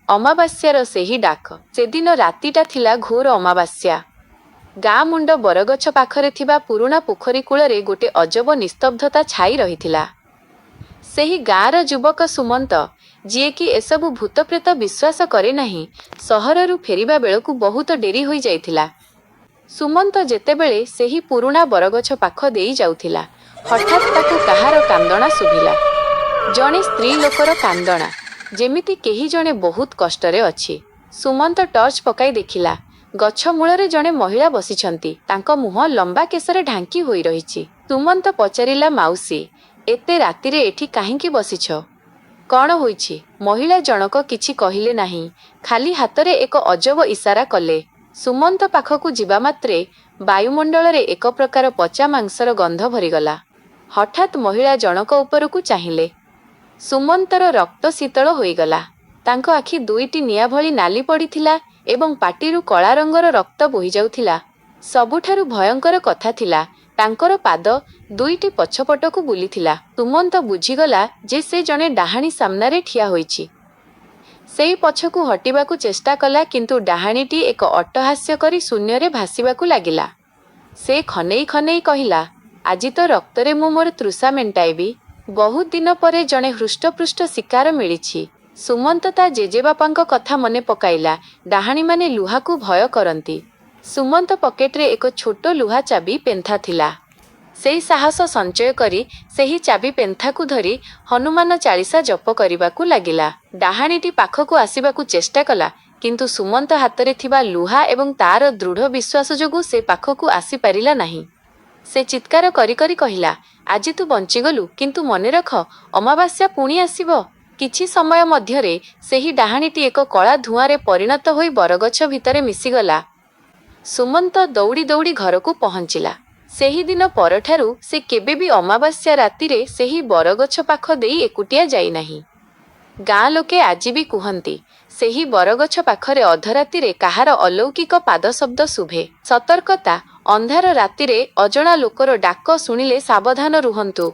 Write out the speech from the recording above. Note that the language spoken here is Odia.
ଅମାବାସ୍ୟାର ସେହି ଡାକ। ସେଦିନ ରାତିଟା ଥିଲା ଘୋର ଅମାବାସ୍ୟା। ଗାଁ ମୁଣ୍ଡ ବରଗଛ ପାଖରେ ଥିବା ପୁରୁଣା ପୋଖରୀ କୂଳରେ ଗୋଟେ ଅଜବ ନିସ୍ତବ୍ଧତା ଛାଇ ରହିଥିଲା। ସେହି ଗାଁର ଯୁବକ ସୁମନ୍ତ, ଯିଏକି ଏସବୁ ଭୂତପ୍ରେତ ବିଶ୍ୱାସ କରେ ନାହିଁ, ସହରରୁ ଫେରିବା ବେଳକୁ ବହୁତ ଡେରି ହୋଇଯାଇଥିଲା। ସୁମନ୍ତ ଯେତେବେଳେ ସେହି ପୁରୁଣା ବରଗଛ ପାଖ ଦେଇ ଯାଉଥିଲା, ହଠାତ୍ ତାକୁ କାହାର କାନ୍ଦଣା ଶୁଭିଲା। ଜଣେ ସ୍ତ୍ରୀ ଲୋକର କାନ୍ଦଣା, ଯେମିତି କେହି ଜଣେ ବହୁତ କଷ୍ଟରେ ଅଛି। ସୁମନ୍ତ ଟର୍ଚ୍ଚ ପକାଇ ଦେଖିଲା, ଗଛ ମୂଳରେ ଜଣେ ମହିଳା ବସିଛନ୍ତି। ତାଙ୍କ ମୁହଁ ଲମ୍ବା କେଶରେ ଢାଙ୍କି ହୋଇ ରହିଛି। ସୁମନ୍ତ ପଚାରିଲା, "ମାଉସୀ, ଏତେ ରାତିରେ ଏଠି କାହିଁକି ବସିଛ? କଣ ହୋଇଛି?" ମହିଳା ଜଣକ କିଛି କହିଲେ ନାହିଁ, ଖାଲି ହାତରେ ଏକ ଅଜବ ଇସାରା କଲେ। ସୁମନ୍ତ ପାଖକୁ ଯିବା ମାତ୍ରେ ବାୟୁମଣ୍ଡଳରେ ଏକ ପ୍ରକାର ପଚା ମାଂସର ଗନ୍ଧ ଭରିଗଲା। ହଠାତ୍ ମହିଳା ଜଣକ ଉପରକୁ ଚାହିଁଲେ। ସୁମନ୍ତର ରକ୍ତ ଶୀତଳ ହୋଇଗଲା। ତାଙ୍କ ଆଖି ଦୁଇଟି ନିଆଁ ଭଳି ନାଲି ପଡ଼ିଥିଲା ଏବଂ ପାଟିରୁ କଳା ରଙ୍ଗର ରକ୍ତ ବୋହିଯାଉଥିଲା। ସବୁଠାରୁ ଭୟଙ୍କର କଥା ଥିଲା, ତାଙ୍କର ପାଦ ଦୁଇଟି ପଛପଟକୁ ବୁଲିଥିଲା। ସୁମନ୍ତ ବୁଝିଗଲା ଯେ ସେ ଜଣେ ଡାହାଣୀ ସାମ୍ନାରେ ଠିଆ ହୋଇଛି। ସେଇ ପଛକୁ ହଟିବାକୁ ଚେଷ୍ଟା କଲା, କିନ୍ତୁ ଡାହାଣୀଟି ଏକ ଅଟ୍ଟହାସ୍ୟ କରି ଶୂନ୍ୟରେ ଭାସିବାକୁ ଲାଗିଲା। ସେ ଖନେଇ ଖନେଇ କହିଲା, "ଆଜି ତୋ ରକ୍ତରେ ମୁଁ ମୋର ତୃଷା ମେଣ୍ଟାଇବି। ବହୁତ ଦିନ ପରେ ଜଣେ ହୃଷ୍ଟପୃଷ୍ଟ ଶିକାର ମିଳିଛି।" ସୁମନ୍ତ ତା ଜେଜେବାପାଙ୍କ କଥା ମନେ ପକାଇଲା, ଡାହାଣୀମାନେ ଲୁହାକୁ ଭୟ କରନ୍ତି। ସୁମନ୍ତ ପକେଟରେ ଏକ ଛୋଟ ଲୁହା ଚାବି ପେନ୍ଥା ଥିଲା। ସେଇ ସାହସ ସଞ୍ଚୟ କରି ସେହି ଚାବି ପେନ୍ଥାକୁ ଧରି ହନୁମାନ ଚାଳିଶା ଜପ କରିବାକୁ ଲାଗିଲା। ଡାହାଣୀଟି ପାଖକୁ ଆସିବାକୁ ଚେଷ୍ଟା କଲା, କିନ୍ତୁ ସୁମନ୍ତ ହାତରେ ଥିବା ଲୁହା ଏବଂ ତାର ଦୃଢ଼ ବିଶ୍ୱାସ ଯୋଗୁଁ ସେ ପାଖକୁ ଆସିପାରିଲା ନାହିଁ। ସେ ଚିତ୍କାର କରି କରି କହିଲା, "ଆଜି ତୁ ବଞ୍ଚିଗଲୁ, କିନ୍ତୁ ମନେ ରଖ, ଅମାବାସ୍ୟା ପୁଣି ଆସିବ।" କିଛି ସମୟ ମଧ୍ୟରେ ସେହି ଡାହାଣୀଟି ଏକ କଳା ଧୂଆଁରେ ପରିଣତ ହୋଇ ବରଗଛ ଭିତରେ ମିଶିଗଲା। ସୁମନ୍ତ ଦୌଡ଼ି ଦୌଡ଼ି ଘରକୁ ପହଞ୍ଚିଲା। ସେହିଦିନ ପରଠାରୁ ସେ କେବେ ବି ଅମାବାସ୍ୟା ରାତିରେ ସେହି ବରଗଛ ପାଖ ଦେଇ ଏକୁଟିଆ ଯାଇନାହିଁ। ଗାଁ ଲୋକେ ଆଜି ବି କୁହନ୍ତି, ସେହି ବରଗଛ ପାଖରେ ଅଧରାତିରେ କାହାର ଅଲୌକିକ ପାଦଶବ୍ଦ ଶୁଭେ। ସତର୍କତା! ଅନ୍ଧାର ରାତିରେ ଅଜଣା ଲୋକର ଡାକ ଶୁଣିଲେ ସାବଧାନ ରୁହନ୍ତୁ।